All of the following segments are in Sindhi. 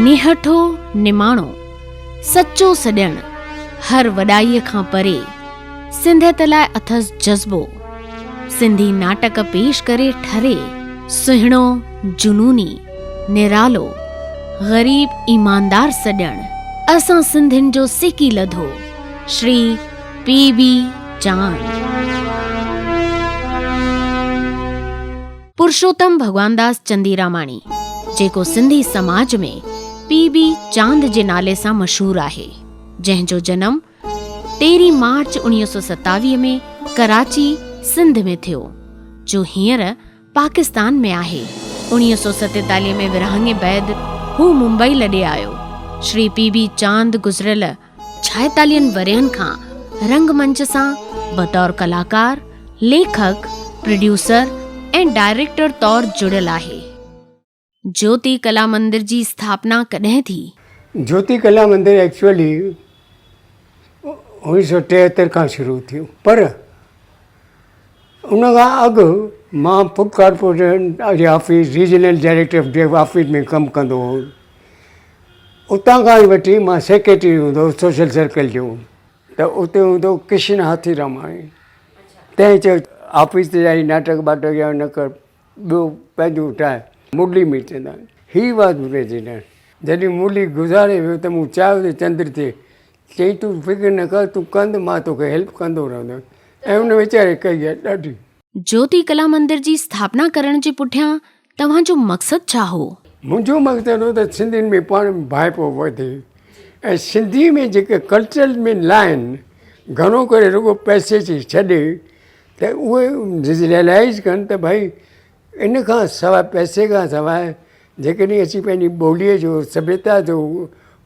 نهٺو نماڻو، سچو سڄڻ، هر وڏائيء کان پري، سنڌيت لاء اٿس جذبو، سنڌي ناٽڪ پيش ڪري ٺري، سهڻو، جنوني، نرالو، غريب ايماندار سڄڻ، اسان سنڌين جو سيڪي لڌو، شري پي بي چاند. پرشوتم ڀڳوانداس چنديراماڻي، جيڪو سنڌي سماج ۾ پي بي چاند جي نالي سان مشهور آهي، جنهن جو جنم تيرهين مارچ 1927 ۾ ڪراچي، سنڌ ۾ ٿيو، جو هينئر پاڪستان ۾ آهي. 1947 ۾ ورهاڱي بعد هو ممبئي لڏي آيو. شري پي بي چاند گذريل ڇائيتاليهن ورهين کان رنگ منچ سان بطور ڪلاڪار، ليکڪ، پروڊيوسر ۽ ڊائريڪٽر طور جڙيل آهي. جيوتي ڪلا مندر جي اسٿاپنا ڪڏهن ٿي؟ جيوتي ڪلا مندر ايڪچوئلي 1973 کان شروع ٿيو پر ان کان اڳ مان فوڊ ڪارپوريشن جي آفيس ريجنل ڊائريڪٽر جي آفيس ۾ ڪم ڪندو هوس اتان کان ئي وٺي مان سيڪريٽري هوندو هوس سوشل سرڪل جو ته اتي هوندو هو ڪشن هاٿيراماڻي تنهن چيو آفيس جا هي ناٽڪ ٻاٽڪ يا نه ڪر ٻيو پنهنجو ٺاهه. مرلي ميرچنداڻي he was president. جڏهن مرلي گذاري ويو ته مون چاهيو ته چندر ٿئي. چيائين تون فڪر نه ڪر تون ڪند مان توکي هيلپ ڪندو رهندس ۽ ان ويچاري ڪئي آهي ڏاڍي. جيوتي ڪلا مندر جي اسٿاپنا ڪرڻ جي پٺيان توهان جو مقصد ڇا هو؟ منهنجو مقصد هو ته سنڌين ۾ پاڻ ۾ ڀائپو وڌي ۽ سنڌي ۾ جيڪي ڪلچرل ۾ لائن گهڻو ڪري رڳو پئسي جي ڇڏي ته اهي ريئلائيز ڪن ته ڀائي ان کان سواء پئسي کان سواء جيڪڏهن اسين پنهنجي ٻوليء جو سڀيتا جو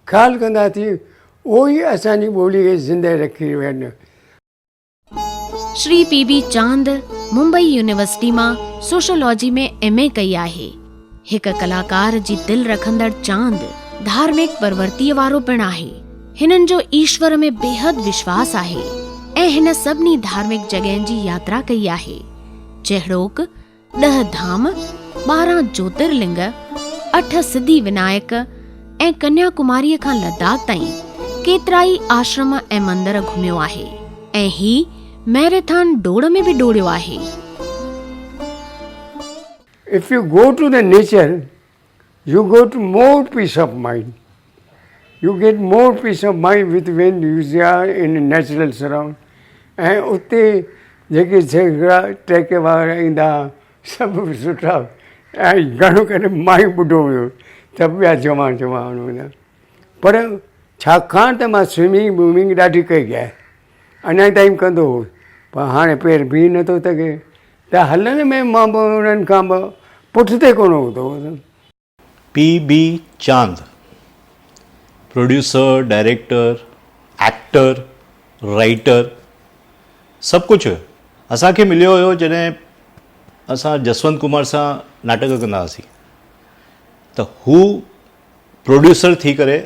خيال ڪنداسين اهو ئي اسانجي ٻوليء کي زنده رکي ويندو. Shri P B Chand Mumbai university مان سوشيالاجي ۾ ايم اي ڪئي آهي. هڪ ڪلاڪار جي دل رکندڙ چاند ڌارمڪ پرورتيء وارو پڻ آهي. هنن جو ايشور ۾ بيحد وشواس آهي ۽ هن سڀني ڌارمڪ جڳهين جي ياترا ڪئي آهي، جهڙوڪ، ڏهه ڌام، 12 جوتر لنگ، اٺ سڌي ونائڪ ۽ ڪنيا ڪماريء کان لداخ تائين ڪيترائي آشرم ۽ مندر گهميو آهي ۽ هي مئريٿان ڊوڙ ۾ به ڊوڙيو آهي. If you go to the nature You got more peace of mind. You get more peace of mind with when you are in natural surround. ۽ اتي جيڪي جهڳڙا ٽهڪ وارا ايندا سڀ سٺا ۽ گهڻو ڪري مان ئي ٻڍو هيو سڀ ٻيا جوان جوان هوندا پر ڇاڪاڻ ته مان سوئمنگ وومنگ ڏاڍي ڪئي آهي اڃا تائين ڪندو هوس پر هاڻي پير بيهي نٿو سگهي ته هلڻ ۾ مان به انهن کان به پٺتي ڪونه هوندو هوس. P B Chand, producer, director, actor, writer سڀ ڪجهه هيو. اسان کي مليو هيو جڏهن اسان جسونت ڪمار سان ناٽڪ ڪندا هئاسين ته هو پروڊيوسر ٿي ڪري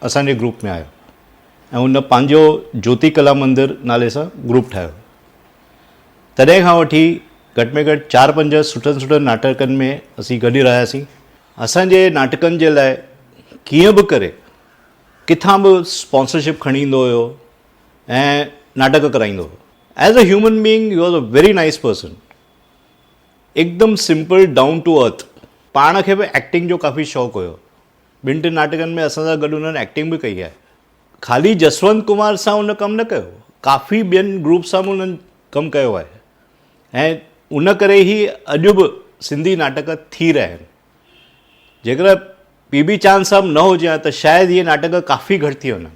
اسان جي گروپ ۾ آيو ۽ هن پنهنجو جوتي ڪلا مندر نالي سان گروپ ٺاهيو. تڏهن کان وٺي گهٽ ۾ گهٽ چار پنج سٺن سٺن ناٽڪن ۾ اسين گڏ رهياسين. اسان جي ناٽڪن جي لاء ڪيئن به ڪري ڪٿان به اسپانسرشپ کڻي ايندو هيو ۽ ناٽڪ ڪرائيندو هو. As a human being he was a very nice person. هڪدم سمپل ڊائون ٽو ارٿ. پاڻ کي به ايڪٽنگ جو ڪافي شوق هيو. ٻن ٽن ناٽڪن ۾ اسان سان گڏ انهن ايڪٽنگ به ڪئي آهي. خالي جسونت ڪمار سان ان ڪم نه ڪيو، ڪافي ٻين گروپ سان به انهن ڪم ڪيو آهي ۽ ان ڪري ئي اڄ به سنڌي ناٽڪ ٿي رهيا آهن. جيڪر پي بي چاند صاحب نه هجي ها ته شايد اهي ناٽڪ ڪافي گهٽ ٿي وڃن ها.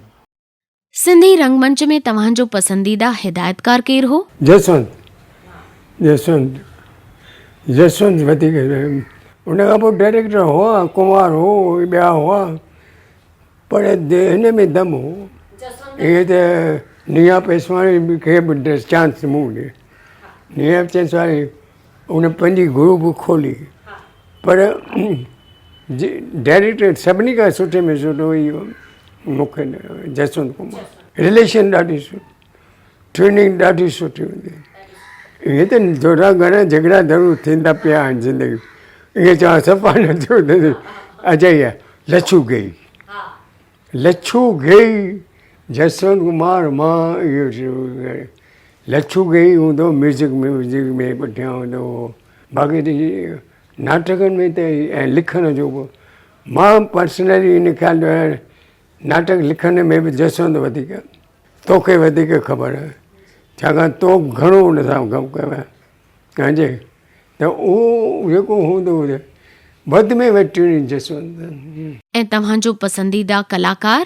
سنڌي رنگ منچ ۾ توهان جو پسنديده هدايتڪار ڪير هو؟ جسونت، جسونت، جسونت وڌيڪ ان کان پوء ڊائريڪٽر هئا، ڪمار هو، ٻيا هئا. پر هن ۾ دم هو. ائين ته نيها پيسواڻي کي به چانس مون ڏي. نيها پيسواڻي ان پنهنجي گروپ کولي پر ڊائريڪٽر سڀني کان سٺي ۾ سٺو اهو مون کي جسونت ڪمار. رليشن ڏاڍي سٺي ٽريننگ ڏاڍي سٺي هوندي ائين ته ٿورا گهڻا جهڳڙا ضرور ٿيندا پيا آهن زندگي ائين چوان صفا نه ٿيو اجائي آهي لڇو گئي. لڇو گيهي جسونت ڪمار مان اهو لڇو گيهي هوندو هو ميوزڪ ميوزڪ ۾ پٺيان هوندو هو باقي ته ناٽڪن ۾ ته ۽ لکڻ جو به مان پرسنلي ان خيال جو آهيان ناٽڪ لکڻ ۾ به جسونت وڌيڪ توکي وڌيڪ خبر آهي ڇاڪاڻ تو گهڻو ان سان ڪم ڪيو آهي سمجهي ته اهو جيڪو هوندو هجي وڌ ۾ وڌ ٽيڻي جسونت. ۽ توهان جو پسنديده ڪلاڪار؟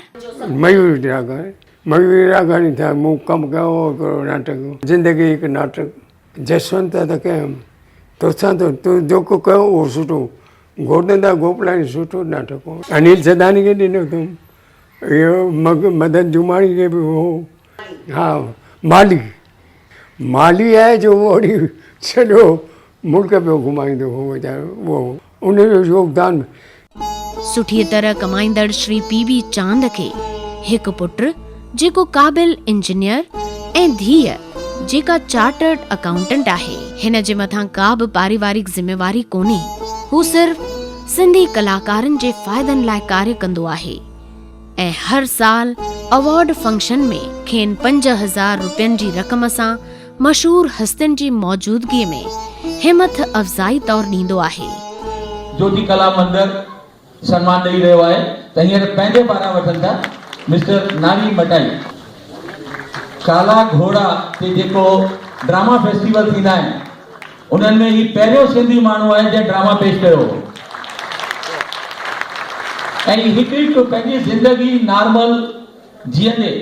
ميور راگهاڻي ميور راگهاڻي سان مون ڪم ڪيو هو هڪڙو ناٽڪ زندگي هڪ ناٽڪ جسونت ته ڪيم توسان ته تو جيڪو ڪيو اهو سٺو گوردن داس گوپلاڻي سٺو ناٽڪ هو انيل سداڻي کي ڏنو اٿم اهو مدن جماڻي کي به هو ها مالي مالي آهي جو وري سڄو ملڪ پيو گهمائيندو هو ويچارو اهو ان جو يوگدان. سٺيء طرح ڪمائيندڙ شري پي بي چاند کي هڪ پٽ جيڪو قابل انجنيئر ۽ ڌيء جيڪا چارٽرڊ اڪائونٽنٽ آهي. هن جي مٿان ڪا به پاريوارڪ ذميواري ڪونهي. هو صرف سنڌي ڪلاڪارن جي فائدن لاء ڪاريه ڪندو آهي. ۽ هر سال اوارڊ فنڪشن ۾ کين 5000 رپين جي رقم سان مشهور هستين جي موجودگي ۾ همٿ افزائي طور ڏيندو آهي. جوتي ڪلا مندر سنمان ڏئي رهيو آهي ته هينئر پنهنجي پاران وٺن ٿا مسٽر ناري مٽائي. ڪالا گهوڙا تي جيڪو ڊراما فيسٽيول ٿيندا آهن انهن ۾ هي پهريون سنڌي ماڻهو آهي جنهن ڊراما پيش ڪيو هو ۽ هڪ هڪ پنهنجي زندگي نارمل جيئندي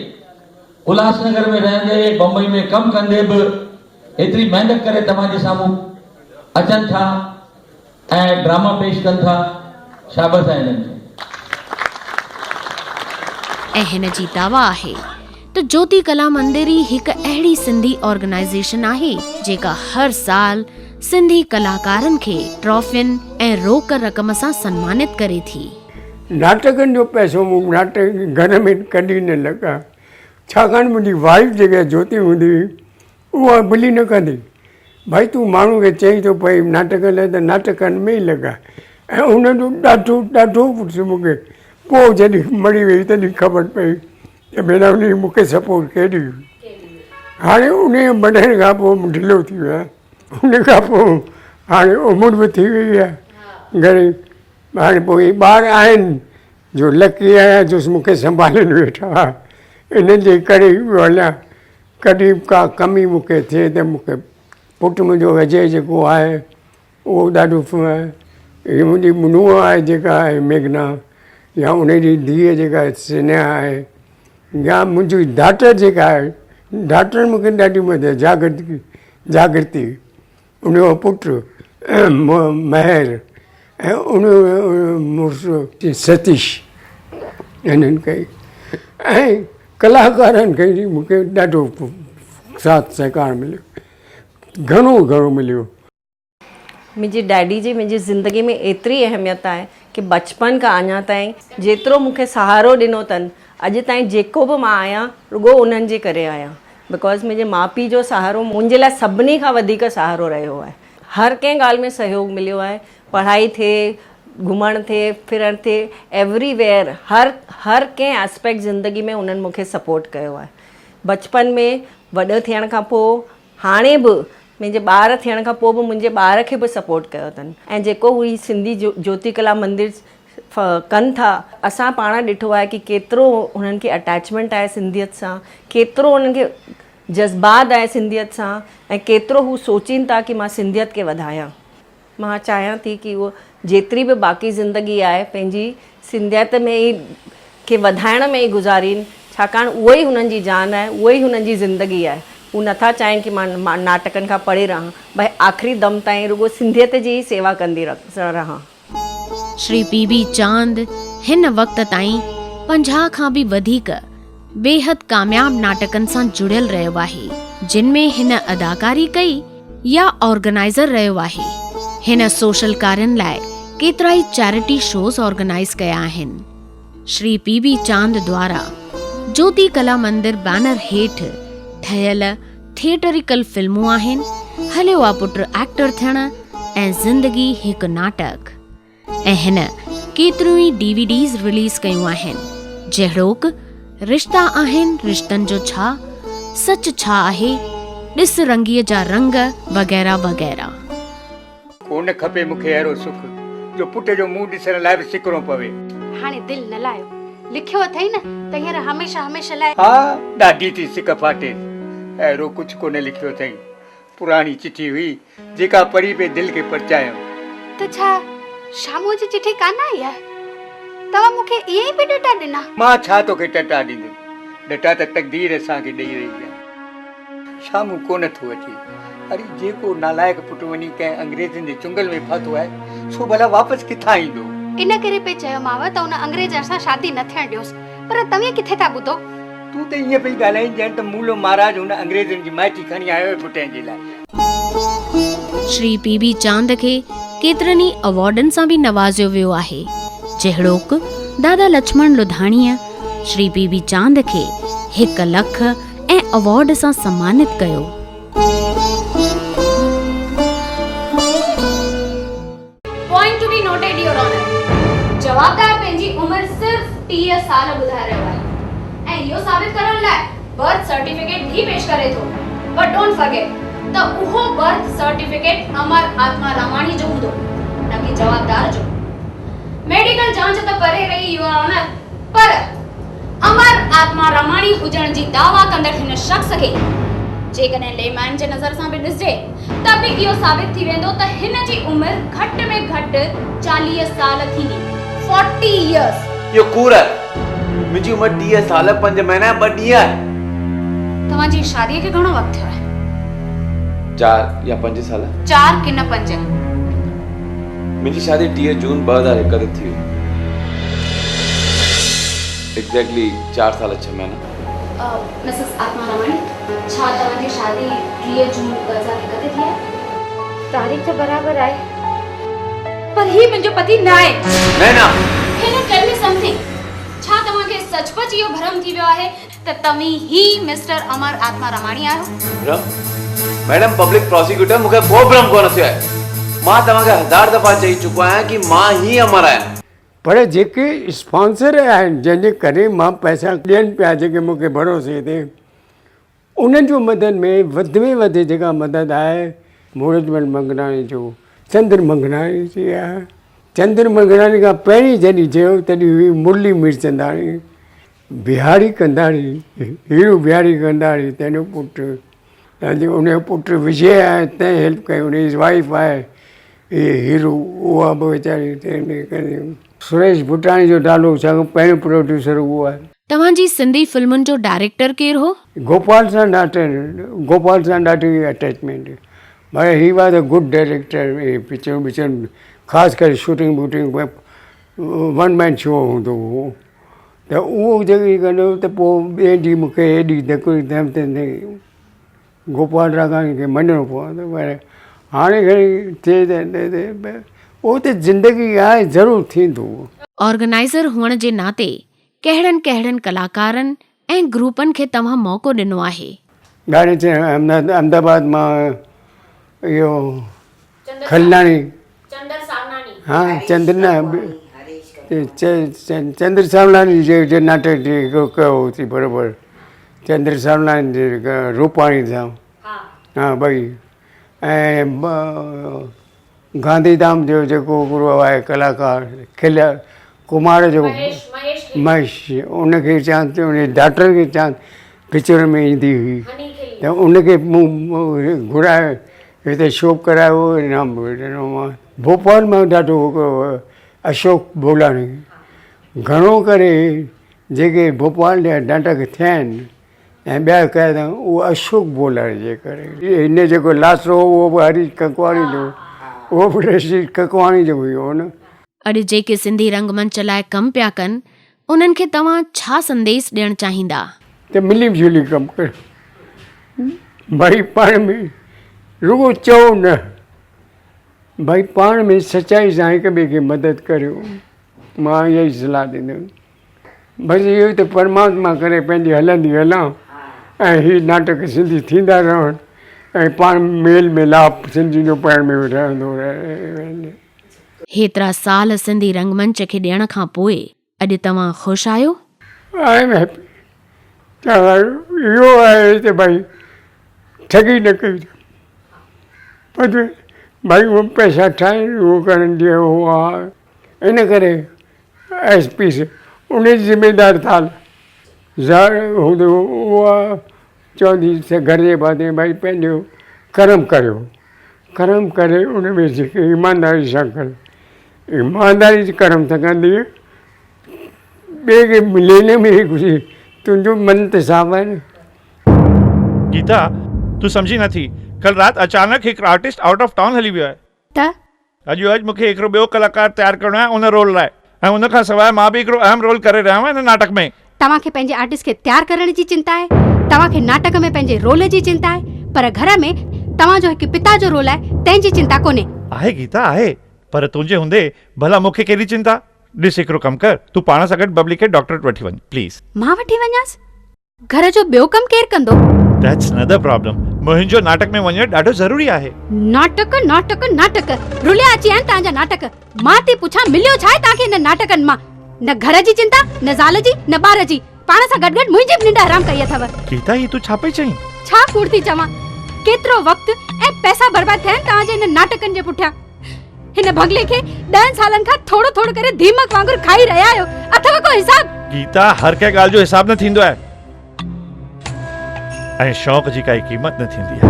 الهاس نگر ۾ رهندي بمبئي ۾ ڪم ڪندي به ايتري محنت ڪري توهان جي سامهون اچن ٿا ۽ ڊراما پيش ڪن ٿا شابس آهي هنن کي. ۽ هن جي دعويٰ آهي ته جوتي ڪلا مندر ئي هڪ اهڙي سنڌي آرگنائيزيشن آهي جيڪا هر سال سنڌي ڪلاڪارن کي ٽرافين ۽ روڪ رقم سان سنمانت ڪري ٿي. ناٽڪن جو پئسو مون ناٽڪ گهر ۾ ڪڏهن نه لڳا ڇاڪاڻ منهنجي وائيف جيڪا جوتي هوندي هئي اها بلي نه ڪندي. ڀائي تون ماڻهو کي چئين ٿو پئي ناٽڪ لاء ته ناٽڪن ۾ ئي لڳاء. ۽ ان جو ڏاڍو ڏاڍو پٽ مون کي پوء جڏهن مري وئي تڏهن خبر پئي ته ڀيڻا انهي مون کي سپورٽ ڪهڙي هئي. هاڻي انهي مرڻ کان پوء مون ڍلو ٿي ويو آهيان. ان کان پوء هاڻي عمر به ٿي وئي آهي گهڻي. هاڻي پوء هي ٻار آهن جو لڪي آهيان جو مون کي سنڀالين ويٺا. انهن جي ڪري ئي پيو هليان. ڪڏهن به ڪا ڪمي مون کي ٿئي ته مون کي پٽ منهنجو اجي جيڪو آهي اهو ڏاڍو هي منهنجي نونهن آهي جيڪا آهي ميگهنا يا ان جي ڌيء جيڪا سنيها آهي يا منهنجي ڊاٽر جيڪا آهي ڊاٽر مون کي ڏاڍي مدد جاگرتي جاگرتي ان جو پٽ مهر ۽ ان جو مڙس ستيش انهن ڪئي ۽ ڪلاڪارن کي مون کي ڏاڍو ساٿ سهڪار مليو گهڻو گهڻو مليو. منهنجي ڊيڊي جي منهنجي زندگي ۾ ايتري اهميت آهي ڪي بچپن کان اڃا تائين جيترو مون کي سهارو ڏنو اٿن اڄ تائين جيڪو به مان آهيان رڳو انهن جي ڪري آهيان because منهنجي ماء پيء جو سهارو منهنجي لاء سڀني کان وڌيڪ سهارو رهيو آهي هر ڪنهن ڳالهه ۾ سهيوگ مليو آهي پڙهائي ٿئي گهمڻ ٿئي ڦرڻ ٿئي ايوري ويئر هر هر ڪنهن آسپيڪٽ زندگي ۾ انهن مون کي سپورٽ ڪيو آهي بچپن ۾ وڏو ٿيڻ کان پوء هاڻي به منهنجي ٻار ٿيڻ کان پوء به منهنجي ٻار کي به سپورٽ ڪيو اٿن ۽ جيڪو هو هي سنڌي جوتي ڪلا مندر ڪن ٿا اسان پاڻ ڏٺو آهي ڪي ڪيترو انهن کي اٽيچمينٽ آهي سنڌيت سان ڪيترو انهن کي جذبات آهي سنڌيت سان ۽ ڪيترو هو سوچين ٿا ڪي مان سنڌيت کي وڌايان. مان چاهيان ٿي ڪي اهو جيتري به باقي زندگي آهي پنهنجي سنڌيت ۾ ئي کي وڌائڻ ۾ ئي گذارين ڇاڪاڻ اهو ئي هنن جي جان آهي اهو ئي هنن جي زندگي آهي هو نٿا چاهين ڪي مان ناٽڪن کان پري رهان ڀائي آخري دم تائين رڳو سنڌيت جي ئي سيوا ڪندي رهان. شري پي بي چاند هن وقت تائين 50 کان به وڌيڪ بيحد ڪامياب ناٽڪن سان جڙيل رهيو آهي، جن ۾ هن اداڪاري ڪئي يا آرگنائيزر رهيو آهي. هن سوشل ڪارين لاء ڪيترائي چيرٽي شوز آرگنائيز ڪيا آهن. شري پي بي چاند دوارا جوتي ڪلا مندر بينر هيٺ ٺهيل ٿيٽريڪل فلمون آهن، هليو آ پٽ ايڪٽر ٿيڻ ۽ زندگي هڪ ناٽڪ. ۽ هن ڪيتريون ئي ڊي وي ڊيز رليز ڪيون آهن، جهڙوڪ، رشتا آهن رشتن جو ڇا، سچ ڇا آهي، ڏس رنگيء جا رنگ وغيره وغيره. ڪونه کپي مون کي اهڙو سک، جو پٽ جو منهن ڏسڻ لاء به سڪڻو پوي. هاڻي دل نه لاهيو. لکيو اٿئي نه ته هينئر هميشه هميشه لاء. ها، ڏاڍي ٿي سڪ ڦاٽيس. اهڙو ڪجهه ڪونه لکيو اٿئي. پراڻي چٺي هئي، جيڪا پڙهي پئي دل کي پرچايم. ته ڇا شاموء جي چٺي ڪانه آئي آهي؟ توهان مون کي ائين ئي پئي ڏٽا ڏنا. مان ڇا توکي ٽٽا ڏيندس؟ ڏٽا ته تقدير اسان کي ڏئي رهي آهي. شامون ڪونه ٿو اچي. اڙي جيڪو نالائق پٽ وڃي ڪنهن انگريزن جي چنگل ۾ ڦاٿو آهي، سو ڀلا واپس ڪٿان ايندو؟ ان ڪري پئي چيومانو ته ان انگريزڻ سان شادي نه ٿيڻ ڏيوس، پر توهين ڪٿي ٿا ٻڌو؟ تون ته ائين پئي ڳالهائين ڄڻ ته مولو مهاراج هن انگريزن جي مائٽي کڻي آيو آهي پٽين جي لاء. شري پي بي چاند کي ڪيترن ئي ايوارڊن سان به نوازيو ويو آهي، جهڙوڪ، دادا لڇمڻ لڌاڻيء شري پي بي چاند کي هڪ لک ۽ ايوارڊ سان سمانت ڪيو. Point to be noted your honour, جوابدار پنهنجي عمر صرف 30 سال ٻڌائي رهيو آهي ۽ اهو ثابت ڪرڻ لاء برٿ سرٽيفڪيٽ به پيش ڪري ٿو بٽ don't forget ته اهو برٿ سرٽيفڪيٽ امر آتما راماڻي جو هوندو نه ڪي جوابدار جو. ميڊيڪل جانچ ته پري رهي your honour پر امر آتما راماڻي هجڻ جي دعويٰ ڪندڙ هن شخص کي جيڪڏهن ليمين جي نظر سان به ڏسجي ته به اهو ثابت ٿي ويندو ته هن جي عمر گهٽ ۾ گهٽ 40 سال ٿيندي، Forty years. اهو ڪوڙ آهي. منهنجي عمر 30 سال، پنج مهينا ۽ ٻه ڏينهن آهي. توهان جي شاديء کي گهڻو وقت ٿيو آهي؟ چار يا پنج سال. چار ڪن پنج. منهنجي شادي 30 جون 2001 تي ٿي هئي. ايگزيڪٽلي چار سال ڇهه مهينا. مسز آتما راماڻي، ڇا توهان جي شادي 30 جون 2001 تي ٿي آهي؟ تاريخ ته برابر آهي. پر هي منهنجو پتي ناهي. نينا! هن ٽيل مي سمٿنگ. ڇا توهان کي سچ پچ اهو ڀرم ٿي ويو آهي ته توهين ئي مسٽر امر آتما راماڻي آهيو؟ ڀرم؟ ميڊم پبلڪ پراسيڪيوٽر مون کي ڪو ڀرم ڪونه ٿيو آهي. مان توهان کي هزار دفعا چئي چڪو آهيان ڪي مان ئي امر آهيان. پر جيڪي اسپانسر آهن جنهن جي ڪري مان پئسا ڏين پيا جيڪي مون کي ڀروسي تي انهن جو مدد ۾ وڌ ۾ وڌ جيڪا مدد آهي مورجمل منگهناڻي جو چندر منگهناڻي جي آهي چندر منگهناڻي کان پهرين جڏهن چيو تڏهن هئي مرلي ميرچنداڻي بهاري ڪنڌاڻي هيرو بهاري ڪنڌاڻي تنهن جو پٽ ان جو پٽ وجي آهي تنهن هيلپ ڪئي ان جي وائيف آهي هي هيرو اها به ويچاري سريش ڀٽاڻي جو نالو سڀ کان پهريون پروڊيوسر اهو آهي. توهان جي سنڌي فلمن جو ڊائريڪٽر ڪير هو؟ گوپال سان ڏاڍي گوپال سان ڏاڍي attachment per he was a good director اهي پڪچرون وچرون خاص ڪري shooting voting one man show هوندو هو ته اهو جڏهن ڪندو ته پوء ٻئي ڏينهن مون کي ايڏي ڌڪ ڌم ٿيندي گوپال راگهاڻي کي مڃڻو پوندو پر هاڻي گهڻي ٿئي ته اهو ته زندگي آهي ضرور ٿيندو. آرگنائيزر هئڻ جي ناتي ڪهڙن ڪهڙن ڪلاڪارن ۽ گروپن کي توهان موقعو ڏنو آهي؟ ڳاڙهي چيو احمد آباد مان اهو کلناڻي ها چندر نه چندر ساولاڻي جي جي ناٽڪ جي ڪيو هو بروبر چندر ساولاڻي جي روپاڻي سان ها ٻئي ۽ گانڌي ڌام جو جيڪو هڪڙو آهي ڪلاڪار کل ڪمار جو مهيش ان کي چيان ان جي ڊاٽر کي چيان پڪچر ۾ ايندي هئي ته ان کي مون گهرائي هتي شو ڪرايو انعام به ڏنو مان ڀوپال مان ڏاڍو اشوڪ بولاڻي گهڻو ڪري جيڪي ڀوپال جا ناٽڪ ٿيا آهن ۽ ٻيا ڪيا اٿائون اهو اشوڪ بولاڻي جي ڪري هن جيڪو لاسو هو اهو به هريش ڪڪواڻي جو اهو به هريش ڪڪواڻي جو هيو نه. اڄ جيڪي سنڌي رنگ منچ لاء ڪم پيا ڪن انهن کي توهان ڇا سنديس ڏيڻ چاهيندا؟ ته ملي جلي ڪم ڪريو ڀائي پاڻ ۾ رڳو چئو نه ڀائي پاڻ ۾ سچائي سان هڪ ٻئي کي مدد ڪريو مان اها ئي صلاح ڏيندم. بس اهو ئي ته پرماتما ڪري پنهنجي هلندي هلان ۽ هي ناٽڪ سنڌي ٿيندا رهن ۽ پاڻ ميل ميلاپ سنڌين جو پاڻ ۾ رهندو رهي. هيترا سال سنڌي رنگ منچ کي ڏيڻ کان پوء اڄ توهان خوش آهيو؟ I am happy. ته اهو آهي ته ڀائي ٺڳي نه ڪئي اٿم. پر ڀائي اهي پئسا ٺاهين اهو ڪرن جي اهو آ ان ڪري ايس پي سي ان جي ذميدار ٿال زال هوندو اها چوندي ته گهر جي ڀاتي ڀائي پنهنجو ڪرم ڪريو ڪرم ڪري ان ۾ جيڪي ايمانداري سان ڪري ايمانداري سان ڪرم ته ڪندي ٻئي کي ملي نه ملي خوشي تنهنجو من ته صاف آهي نه. گيتا، تون سمجهين نه ٿي، ڪلهه رات اچانڪ هڪ آرٽسٽ آئوٽ آف ٽائون هلي ويو آهي. ته؟ اڄ جو اڄ مون کي هڪڙو ٻيو ڪلاڪار تيار ڪرڻو آهي ان رول لاء ۽ ان کان سواء مان به هڪڙو اهم رول ڪري رهيو آهيان هن ناٽڪ ۾. توهان کي پنهنجي آرٽسٽ کي تيار ڪرڻ جي چنتا آهي، توهان کي ناٽڪ ۾ پنهنجي رول جي چنتا آهي، پر گهر ۾ توهان جو هڪ پتا جو رول آهي، تنهن جي چنتا ڪونهي. آهي گيتا آهي، پر تنهنجي هوندي ڀلا مون کي ڪهڙي چنتا؟ ڏس هڪڙو ڪم ڪر، تون پاڻ سان گڏ ببلي کي ڊاڪٽر وٽ وٺي وڃ، پليز. مان وٺي وڃانس؟ گهر جو ٻيو ڪم ڪير ڪندو؟ That's another problem. منهنجو ناٽڪ ۾ وڃڻ ڏاڍو ضروري آهي. ناٽڪ ناٽڪ ناٽڪ، رليا اچي آهن توهان جا ناٽڪ. مان ٿي پڇان مليو ڇا آهي توهان کي انهن ناٽڪن مان؟ نه گهر جي چنتا، نه زال جي، نه ٻار جي. پاڻ سان گڏ گڏ منهنجي به ننڊ حرام ڪئي اٿو. گيتا هي تون ڇا پئي چئين؟ ڇا ڪوڙ ٿي چوان؟ ڪيترو وقت ۽ پئسا برباد ٿيا آهن توهان جي انهن ناٽڪن جي پٺيان. هن بنگلي کي ڏهن سالن کان ٿورو ٿورو ڪري ڌيمڪ وانگر کائي رهيا آهيو. اٿو ڪو حساب؟ گيتا هر ڪنهن ڳالهه جو حساب نه ٿيندو آهي ۽ شوق جي ڪائي قيمت نه ٿيندي آهي.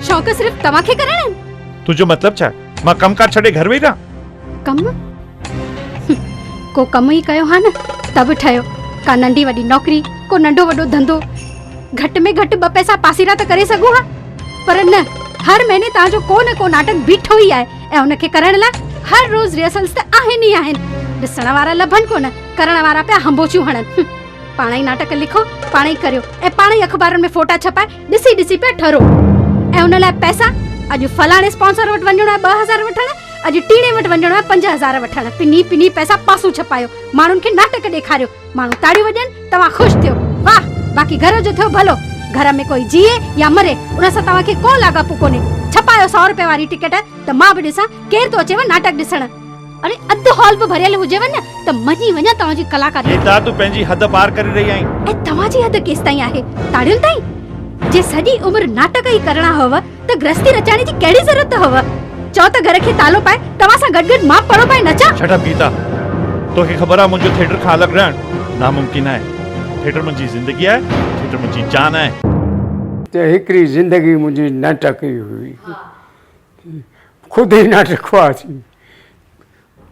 شوق صرف توهان کي ڪرڻا آهن؟ تنهنجو مطلب ڇا؟ مان ڪم ڪار ڇڏي گهر ويهي رهان؟ ڪم؟ ڪو ڪم ئي ڪيو ها نه ته به ٺهيو. ڪا ننڍي وڏي نوڪري، ڪو ننڍو وڏو ڌنڌو. گهٽ ۾ گهٽ ٻه پئسا پاسيرا ته ڪري سگهون ها. پر نه، هر مهيني توهان جو ڪو نه ڪو ناٽڪ بيٺو ئي آهي ۽ ان کي ڪرڻ لاء هر روز ريهرسلز ته آهن ئي آهن. ڏسڻ وارا لڀن ڪونه، ڪرڻ وارا پيا هنبوچيون هڻن. هم، پاڻ ئي ناٽڪ لکو، پاڻ ئي ڪريو ۽ پاڻ ئي اخبارن ۾ فوٽا ڇپائي ڏسي ڏسي پيا ٺرو. ۽ ان لاء پئسا، اڄ فلاڻي اسپانسر وٽ وڃڻو آهي 2000 وٺڻ، اڄ ٽيڻي وٽ وڃڻو آهي 5000 وٺڻ. پني پني پئسا پاسون ڇپايو، ماڻهن کي ناٽڪ ڏيکاريو. ماڻهو تاڙيون وڄن، توهان خوش ٿيو. واهه! باقي گهر جو ٿيو ڀلو. گهر ۾ ڪوئي جيئي يا مري، ان سان توهان کي ڪو لاڳاپو ڪونهي. ڇپايو سئو روپئي واري ٽڪيٽ ته مان به ڏسان ڪير ٿو اچيو ناٽڪ ڏسڻ. اڙي اڌ هال به ڀريل هجيو نه ته مڃي وڃان توهان جي ڪلاڪاري. گيتا تون پنهنجي حد پار ڪري رهي آهين. ۽ توهان جي حد ڪيستائين آهي؟ تاڙين تائين؟ جي سڄي عمر ناٽڪ ئي ڪرڻا هئو ته گرهستي رچائڻ جي ڪهڙي ضرورت هئو؟ چئو ته گهر کي تالو پائي توهان سان گڏ گڏ مان پڙو پائي نچان. شٽ اپ گيتا، توکي خبر آهي منهنجو ٿيٽر کان الڳ رهڻ ناممڪن آهي. ٿيٽر منهنجي زندگي آهي، ٿيٽر منهنجي جان آهي. ته هڪڙي زندگي منهنجي ناٽڪ ئي هئي. خود ئي ناٽڪ هئاسين.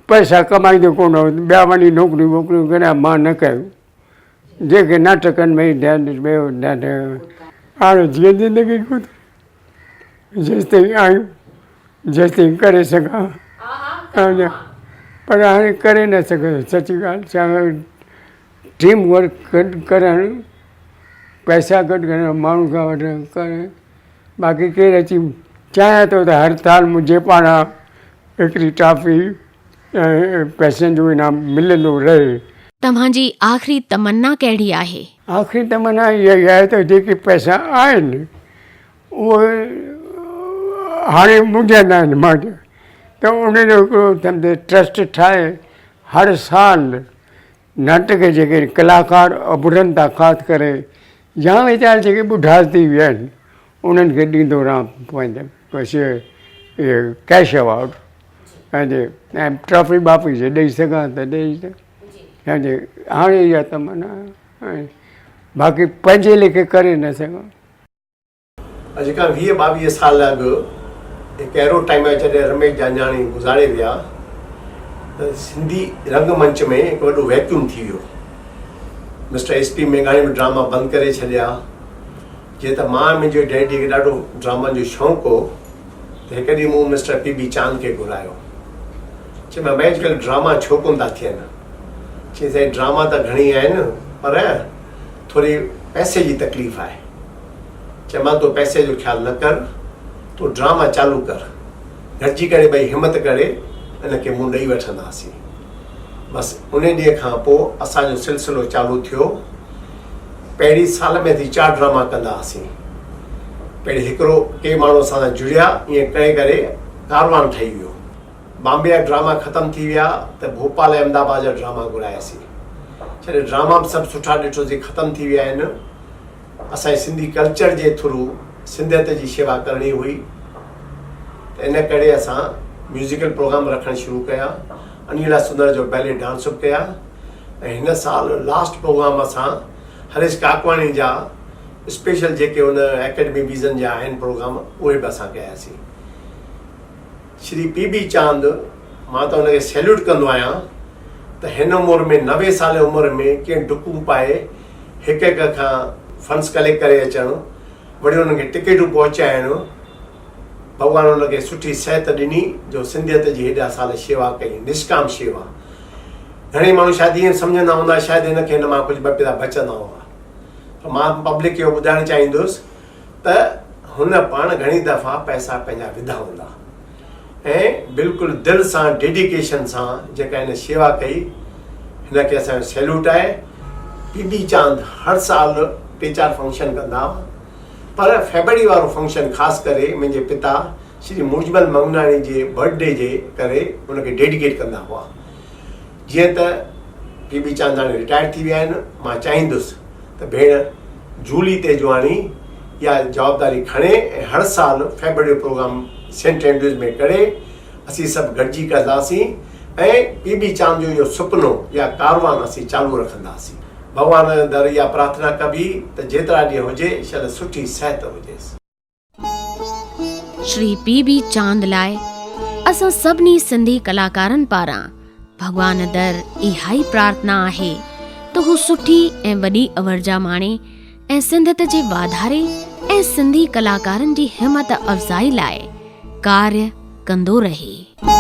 پئسا ڪمائيندو ڪونه هوس، ٻيا وڃي نوڪريون ووڪريون ڪريا، مان نه ڪيو. جيڪي ناٽڪن ۾ ئي ڌيان ڏس ٻيو ڌيان هاڻي جيئن زندگي گذري جيستائين آهيون جيستائين ڪري سگهان پر هاڻي ڪري نه سگهندس سچي ڳالهه ڇا ٽيم ورڪ گڏ ڪرڻ پئسا گڏ ڪرڻ ماڻهو کان وٺڻ ڪرڻ باقي ڪير اچي چاهيان ٿو ته هر سال منهنجي پاران هڪڙي ٽرافي ۽ پئسن جو انعام ملندو رهي. توهان جي آخري تمنا ڪهڙي آهي؟ آخري تمنا اها ئي آهي ته جيڪي پئسا آهن اهي هاڻي منهنجا نه آهن مان ته ان جو هڪڙو سمجهه ٽرسٽ ٺاهي هر سال ناٽڪ جيڪي ڪلاڪار اڀرن ٿا خاص ڪري يا ويچارا جيڪي ٻڍا ٿي ويا آهن انهن کي ڏيندو رهان پنهنجا پئسي اهي ڪيش ايوارڊ پنهنجي ۽ ٽرافي بافي جي ڏئي سگهان ته ڏئي پنهنجي هاڻي اها تمنا آهي باقي پنهنجي ليکي ڪري نه سگهان. اڄ کان ويهه ٻاويهه سال اڳ هڪ اهڙو ٽائيم آيو جڏهن رميش جانجاڻي گذاري ويا ته سنڌي رنگ منچ ۾ هڪ وڏو ويڪيوم ٿي ويو. مسٽر ايس پي مينگهاڻي به ڊراما بند ڪري ڇڏيا. جيئن ته مان ۽ منهنجي ڊيڊي کي ڏاڍو ڊرامن جو شوق هو ته هڪ ڏينهن مون مسٽر پي بي چاند کي گهرايو. چيم ڀائي اڄڪلهه ڊراما ڇو ڪونه ٿا ٿين؟ چيائين سائين ڊراما ته گهڻي آهن پر ٿوري پئسي جي تڪليف آهي. چيمان تون پئسي جو خيال نه ڪر تون ڊراما چالو ڪر. گڏجي ڪري ٻئي همت ڪري ان کي منهن ڏئي وٺنداسين. بس ان ڏينهن کان پوء اسان جو سلسلو چالو ٿيو. پهرين سال ۾ اسين چار ڊراما ڪندا هئاسين. پهرين هڪڙو ڪي ماڻهو اسان سان جڙيا ائين ڪري ڪري ڪاروان ٺهي ويو. بامبي جا ڊراما ختم ٿي ويا ته ڀوپال ۽ احمد آباد جا ڊراما گهراياسين. جڏهن ڊراما به سڀ سٺا ڏٺوسين ختم ٿي ويا آهن. اسان جي سنڌي ڪلچر جي ٿرو سنڌيت جي شيوا ڪرڻي هئي ته ان ڪري اسان ميوزيڪل پروگرام رکڻ شروع ڪيا. انيلا سندر جو بيلي ڊانس به ڪيا ۽ هن سال لاسٽ پروگرام اسان هريش ڪاڪواڻي جا اسپيشل جيڪي ان اڪيڊمي ويزن جا آهن پروگرام اهي به اسان ڪياسين. شري پي بي چاند مان ته ان کي سيلوٽ ڪندو آهيان ته هن عمر ۾ 90 سال عمر ۾ ڪيئن ڊڪون پائي هڪ هڪ کان فنڊس ڪليڪٽ ڪري اچڻ وري انهن کي ٽڪيٽون پهچائڻ ڀڳوان ان کي سٺي صحت ڏني جو سنڌيت جي هيڏا سال شيوا ڪئي نشڪام شيوا گهڻي ماڻهو شايد ائين سمجهندا هوندا شايد هن کي هن مان ڪجهه ٻه پيسا بچندا هئا ته مان پبلڪ کي اهو ٻڌائڻ چاهيندس ته هن پاڻ گهڻي دفعا پئسا پنهنجا وڌا هوندا ۽ بلڪل دل سان ڊيڊيڪيشن سان جيڪا هن شيوا ڪئي هن کي اسان جو سيلوٽ آهي. پي بي چاند هر سال ٽي چار فنڪشن ڪندا هئا پر فيبروري وارو فنڪشن خاص ڪري منهنجي پتا شري مورجمل منگناڻي جي برٿ ڊي جي ڪري ان کي ڊيڊيڪيٽ ڪندا هئا. جيئن ته پي بي چاند هاڻي رٽائرڊ ٿي ويا آهن، مان چاهيندس ته ڀيڻ جولي تيجواڻي اها جوابداري کڻي ۽ هر سال فيبروري جو پروگرام سينٽ اينڊريوز ۾ ڪري، اسين سڀ گڏجي ڪنداسين ۽ پي بي چاند جو اهو سپنو يا ڪاروان اسين چالو رکنداسين. ڀڳوان در اها پرارٿنا ڪبي ته جيترا ڏينهن هجي شل سٺي صحت هجيس. شري پي بي چاند لاء اسان سڀني سنڌي ڪلاڪارن پاران ڀڳوان در اها ئي پرارٿنا آهي ته هو سٺي ۽ وڏي اورجا ماڻي ۽ سنڌيت جي واڌاري ۽ سنڌي ڪلاڪارن جي همت افزائي لاء ڪاريه ڪندو رهي.